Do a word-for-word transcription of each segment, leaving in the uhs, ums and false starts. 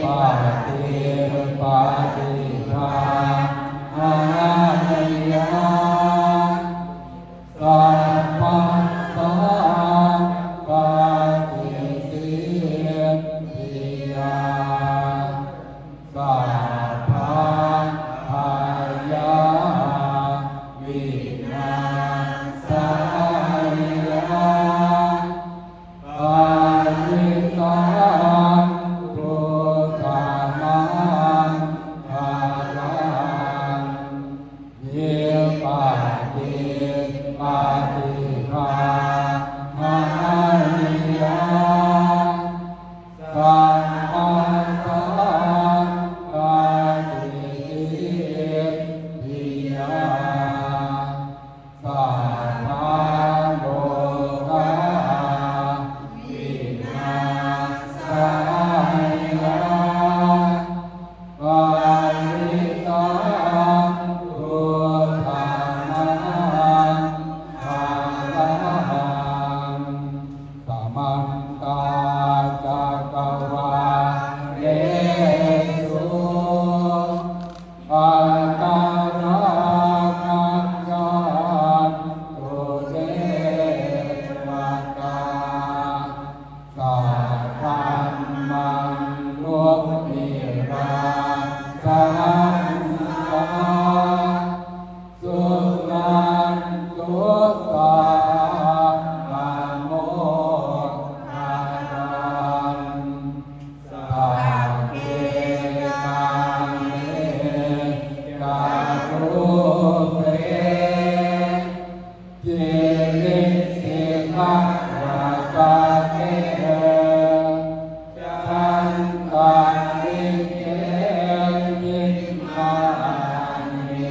paṭipattiṭṭhāya sabbasampattisiddhiyā sabbabyādivināsāya parittaṃ brūtha maṅgalaṃ. Vipattipaṭibāhāya sabbasampattisiddhiyā sabbarogavināsāya parittaṃ brūtha maṅgalaṃ. Samantā cakkavāḷesu atrāgacchantu devatā, saddhammaṃ munirājassa suṇantu saggamokkhadaṃ. Sagge kāme ca rūpe girisikharataṭe cantalikkhe vimāne,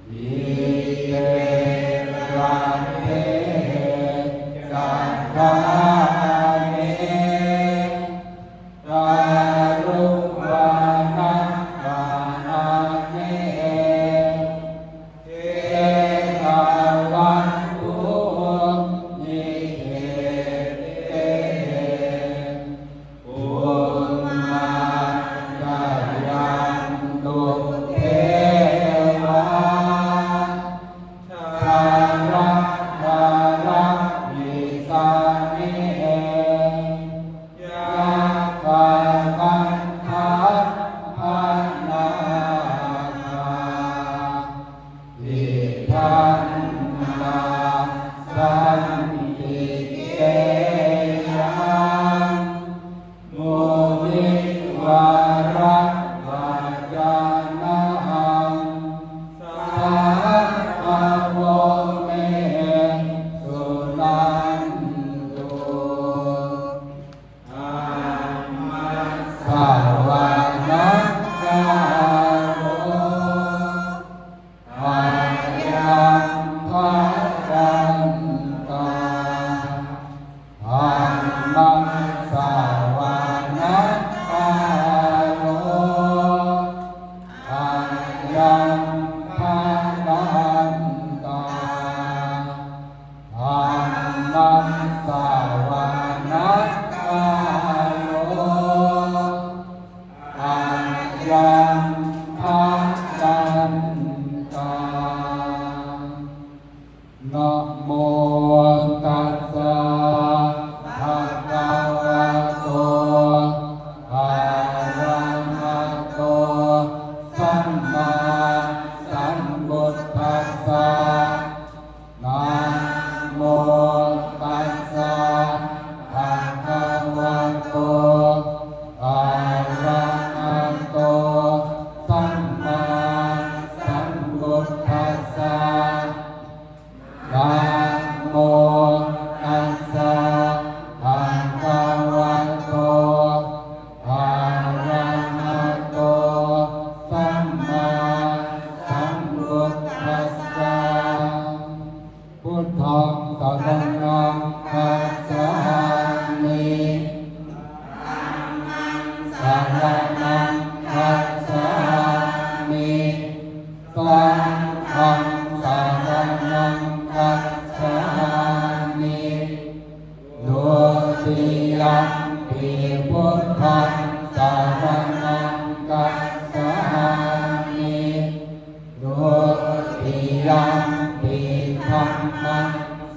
dīpe raṭṭhe ca gāme taruvanagahane gehavatthumhi khette, bhummā cāyantu devā jalathalavisame yakkhagandhabbanāgā, tiṭṭhantā santike yaṃ munivaravacanaṃ sādhavo me suṇantu. Dhammassavanakālo ayam bhadantā. Dhammassavanakālo ayam bhadantā. Dhammassavanakālo ayam bhadantā. Namo tassa bhagavato arahato sammāsambuddhassa. Namo tassa bhagavato arahato sammāsambuddhassa. Namo tassa bhagavato arahato sammāsambuddhassa. Buddhaṃ saraṇaṃ gacchāmi. Dhammaṃ saraṇaṃ gacchāmi. Saṅghaṃ saraṇaṃ gacchāmi. Dutiyampi Buddhaṃ saraṇaṃ gacchāmi. Dutiyampi dhammaṃ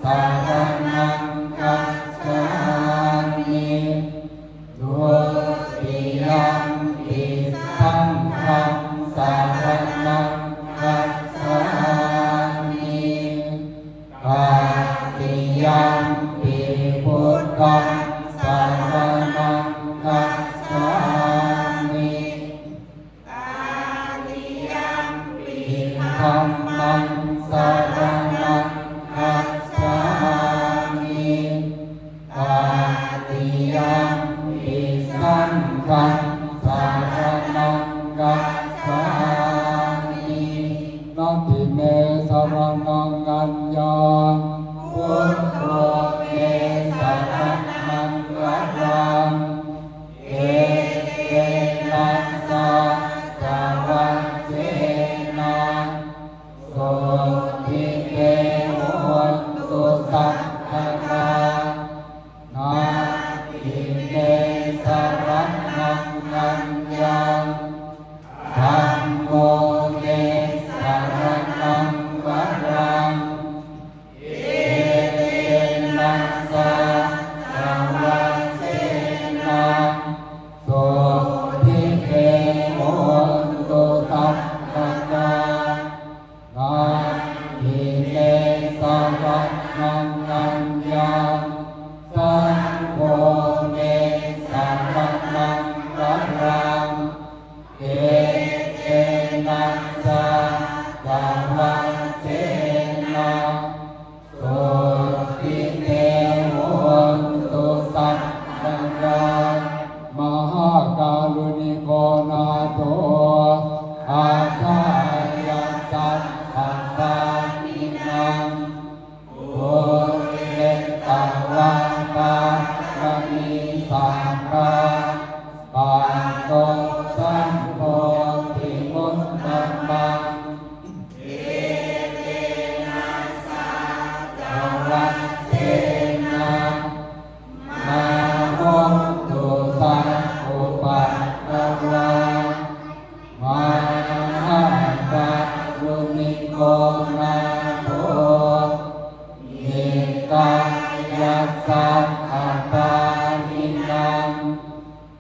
saraṇaṃ gacchāmi. Dutiyampi saṅghaṃ saraṇaṃ gacchāmi. Tatiyampi buddhaṃ saraṇaṃ gacchāmi. Tatiyampi dhammaṃ saraṇaṃ gacchāmi. Tatiyampi saṅghaṃ saraṇaṃ gacchāmi. Natthi me saraṇaṃ aññaṃ, buddho me saraṇaṃ varaṃ. Etena saccavajjena sotthi te hotu sabbadā. Natthi me saraṇaṃ aññaṃ, dhammo me saraṇaṃ varaṃ. Etena saccavajjena sotthi te hotu sabbadā. Natthi me saraṇaṃ aññaṃ, saṅgho me saraṇaṃ varaṃ. Etena saccavajjena sotthi te hotu sabbadā. Mahākāruṇiko nātho atthāya sabbapāṇinaṃ pūretvā pāramī sabbā patto sambodhimuttamaṃ. Etena saccavajjena mā hontu sabbupaddavā. Mahākāruṇiko nātho hitāya sabbapāṇinaṃ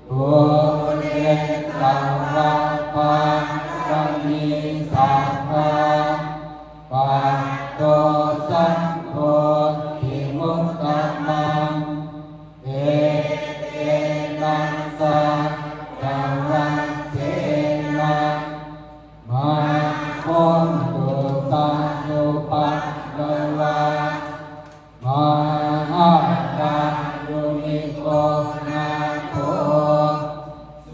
pūretvā pāramī sabbā patto sambodhimuttamaṃ. Etena saccavajjena mā hontu sabbupaddavā. Mahākāruṇiko nātho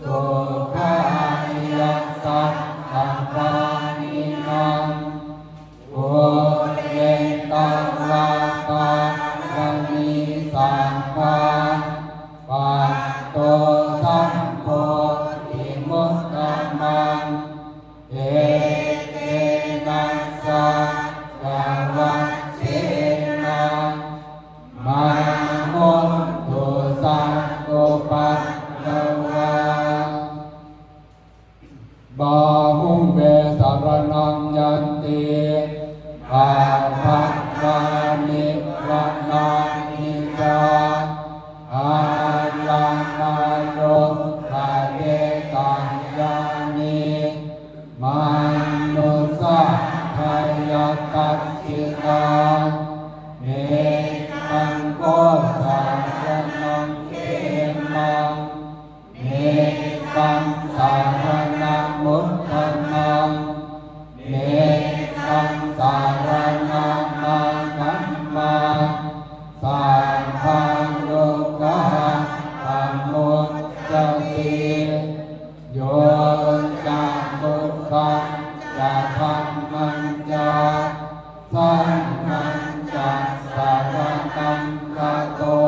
sukhāya sabbapāṇinaṃ pūretvā pāramī sabbā patto sambodhimuttamaṃ. Etena saccavajjena mā hontu sabbupaddavā. Bāhuṃ me saraṇaṃ yanti, pabhaṭṭhāni vanāni ca, arāmarukkhadesaññāṇī manussā khayaṃ dassitā, netaṃ kho saraṇaṃ khemaṃ, netaṃ saraṇamuttamaṃ, netaṃ saraṇamāgamma, sabba rogā pamuccati. Yo ca buddhañca dhammañca saṅghañca saraṇaṃ gato,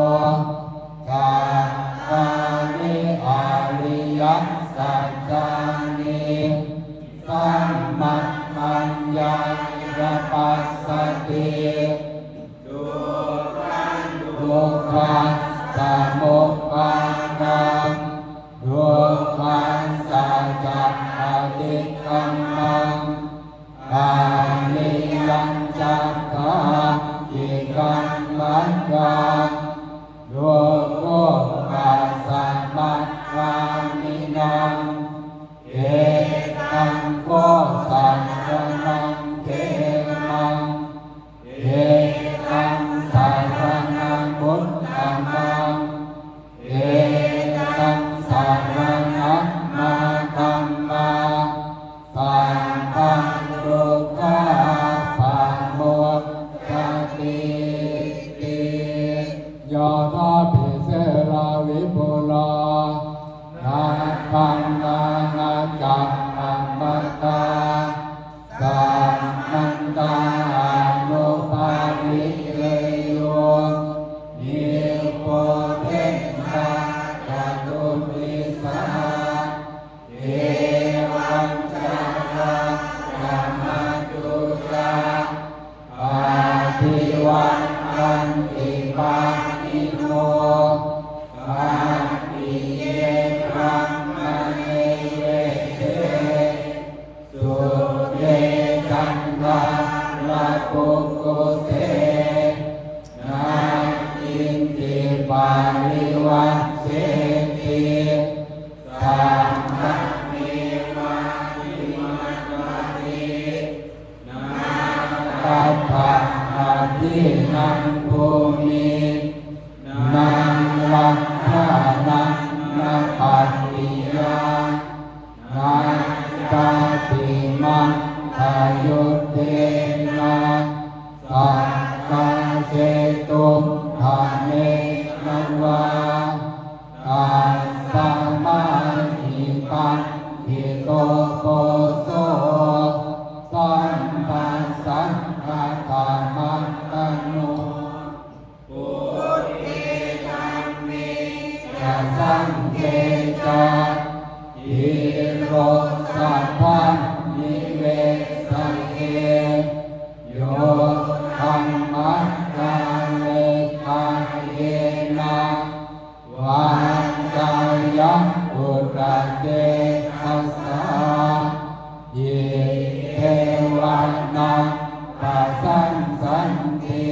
cattāri ariyasacchāni sammappaññāya passati, dukkhaṃ dukkhasamuppādaṃ gāminaṃ. Etaṃ kho saraṇaṃ khemaṃ. Etaṃ saraṇamuttamaṃ. Etaṃ saraṇamāgamma. Sabbaṃ dukkhā pamuccatīti. Yathāpi selā vipulā, nabbaṃ nānācakkhamatā, samantā anupādiyeyu, nippothentā ca tuddisā. Evañca rājamaccunā, abhivādanti pāṇino, hadaye brahmake vise, sudde caṇḍaṃ raghukkuṭe, na kiñci parivajjeti, sammamevadhimānati. Na kaṭṭhaṃ adinnaṃ bhūmi, na rakkhaṇaṃ na pattiyā, na cāpi manthayuddhena, sakkā jetuṃ dhamena vā. Tasmā hi paṇḍito poso, sabbasakkāramattano, buddhe dhamme ca saṅghe ca, dhīro saddhaṃ nivesate. Yo dhammacāreti kāyena, vācāya uda cetasā, iddheva naṃ pasassanti.